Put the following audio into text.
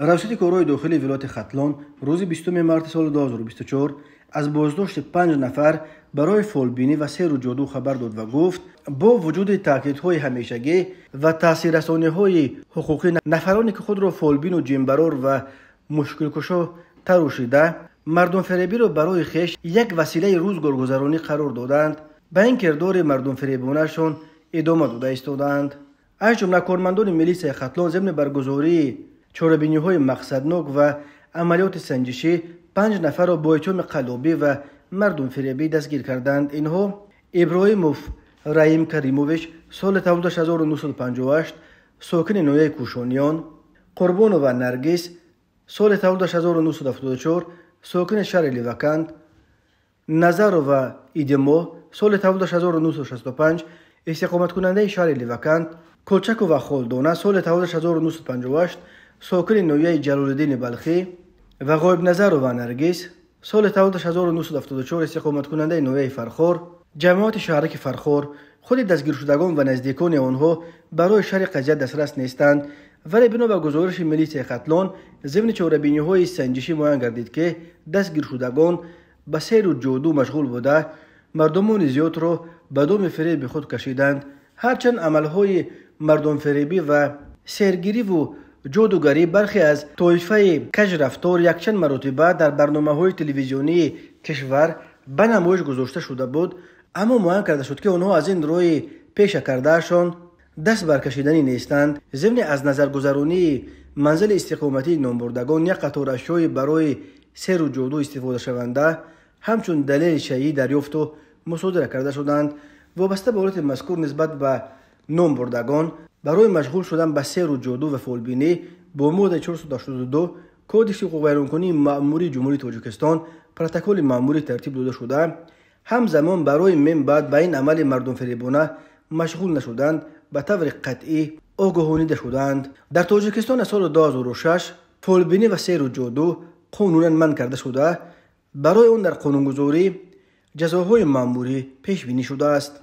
Раёсати корҳои дохилии вилояти Хатлон рӯзи 20 марти соли 2024 аз боздошти 5 нафар барои фолбинӣ ва серу ҷоду хабар дод ва гуфт, бо вуҷуди таъкидҳои ҳамешагӣ ва таъсиррасониҳои ҳуқуқӣ нафароне ки худро фолбину ҷинбарор ва мушкилкушо тарошида мардумфиребиро барои хеш як василаи рӯзгоргузаронӣ қарор доданд, ба ин кирдори мардумфиребонаашон идома дода истодаанд. Аз ҷумла кормандони милисияи Хатлон зимни баргузории чорабиниҳои мақсаднок ва амалиёти санҷишӣ 5 нафарро бо иттиҳоми қаллобӣ ва мардумфиребӣ дастгир карданд. Инҳо Иброҳимов Раим Каримович, соли таваллудаш 1958, сокини ноҳияи Кӯшониён, Қурбонова Наргиз, соли таваллудаш 1974, сокини шаҳри Леваканд, Назарова Идимо, соли таваллудаш 1965, истиқоматкунандаи шаҳри Леваканд, Колчакова Холдона, соли таваллудаш 1958, сокини ноҳияи Ҷалолиддини Балхӣ ва Ғоибназарова Наргиз, соли таваллудаш 1974, истиқоматкунандаи ноҳияи Фархор, ҷамоати шаҳраки Фархор. Худи дастгиршудагон ва наздикони онҳо барои шарҳи қазия дастрас нестанд, вале бино ба гузориши милисияи Хатлон зимни чорабиниҳои санҷишӣ муайян гардид, ки дастгиршудагон ба серу ҷоду машғул буда мардумони зиёдро ба доми фиреби худ кашиданд. Ҳарчанд амалҳои мардумфиребӣ ва сергириву ҷодугарӣ бархе аз тоифаи кажрафтор якчанд маротиба дар барномаҳои телевизионии кишвар ба намоиш гузошта шуда буд, аммо муайян карда шуд, ки онҳо аз ин роҳи пеша кардаашон даст баркашиданӣ нестанд. Зимни аз назаргузаронии манзили истиқоматии номбурдагон як қатор ашёи барои серу ҷоду истифодашаванда ҳамчун далели шайӣ дарёфту мусодира карда шуданд. Вобаста ба ҳолати мазкур нисбат ба номбурдагон барои машғул шудан ба серу ҷоду ва фолбинӣ бо моддаи 482 Кодекси ҳуқуқвайронкунии маъмурии Ҷумҳурии Тоҷикистон протоколи маъмурӣ тартиб дода шуда, ҳамзамон барои минбаъд ба ин амали мардумфиребона машғул нашуданд ба таври қатъӣ огоҳонида шуданд. Дар Тоҷикистон аз соли 2006 фолбинӣ ва серу ҷоду қонунан манъ карда шуда, барои он дар қонунгузорӣ ҷазоҳои маъмурӣ пешбинӣ шудааст.